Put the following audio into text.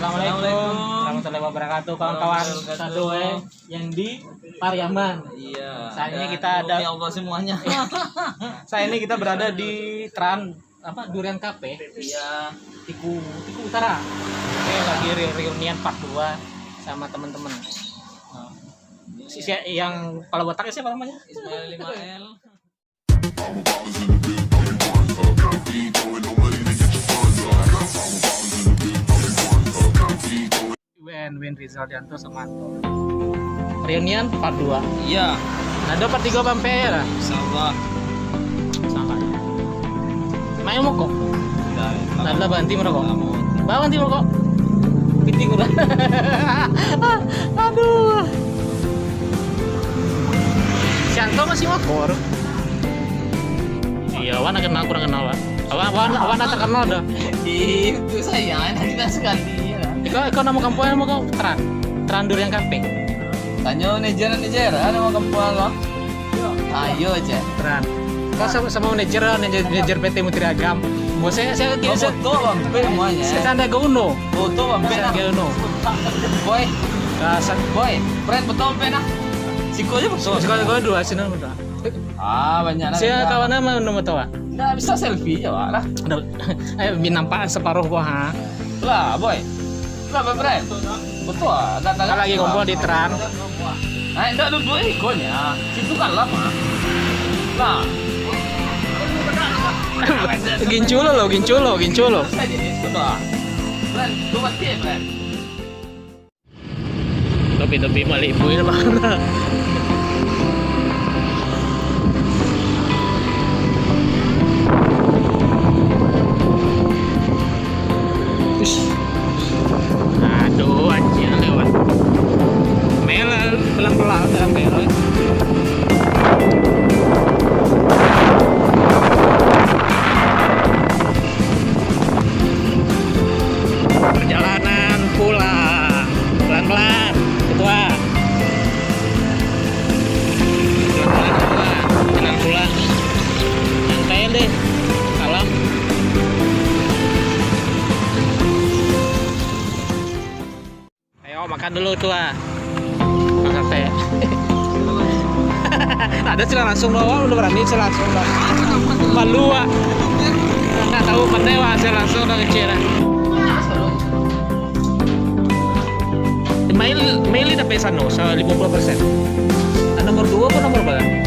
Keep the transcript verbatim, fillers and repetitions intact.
Assalamualaikum warahmatullahi wabarakatuh, kawan-kawan. Satu, eh, yang di Pariaman. Iya. Saat ini kita ada, ya Allah, semuanya. Saat ini kita berada di Tran, apa, Durian Cafe. Iya. Tiku, Tiku Utara. Oke, lagi re-, reunian part dua sama teman-teman. Nah, si, si, yang kepala botaknya siapa namanya? Ismail lima L. Wen, Wen Rizal Dianto Sumanto. Reunian part dua. Iya. Nah, ada part tiga bampek ya lah. Insyaallah. Sampai. Main mokok? Nah, lah berhenti merokok. Bawa berhenti merokok. Piti kurang. Aduh. Sianto masih mokok. Iya, awak nak kenal kurang kenal, Pak. Awak, awak, awak nak terkenal dah. Itu sayang, enak kita sekali ya. Iko, iko nama kampuang apa kau? Tran. Tran Durian Cafe. Tanyo manajer, manajer, ada nama kampuang kau? Ayo aja. Tran. Kau sama, sama manajer, manajer, manajer P T Mutiara Agam. Mau saya, saya, saya, saya, foto bang, semuanya. Saya tanda Gauno. Foto bang, saya Gauno. Boy. Ah, sa- Boy, friend foto bang, nah. Siko aja foto. Siko, siko dua, sini foto. Ah, banyak lah. Saya kawan nama, nama tahu, ah? Nggak bisa selfie aja, Wak, lah. Aduh, ayo, bi nampak separuh buah, ha. Lah, boy. Lah, boy, friend. Betul, ah. Kan lagi kumpul di Tran. Nah, ndak duduk ikonnya. Situ kan lama. Lah. Gincu lo, gincu lo, gincu lo. Betul, ah. Friend, lu mati, friend. Topi-topi balik pun dah bang. Ush. Aduh, anjir lewat. Mel, pelan-pelan dalam mel. Perjalanan pulang. Pelan-pelan, ketua. Pelan-pelan, ketua. Jalan pulang. Santai deh. Salam. Ayo, makan dulu tu, ah. Makan teh. Ada silang langsung doang, udah berani silang langsung doang. Malu, ah. Nggak tahu pandai, ah, silang langsung doang kecil, ah. Mail, mail ini dapat sano, sa-, lima puluh persen. Ah, nomor dua apa nomor berapa?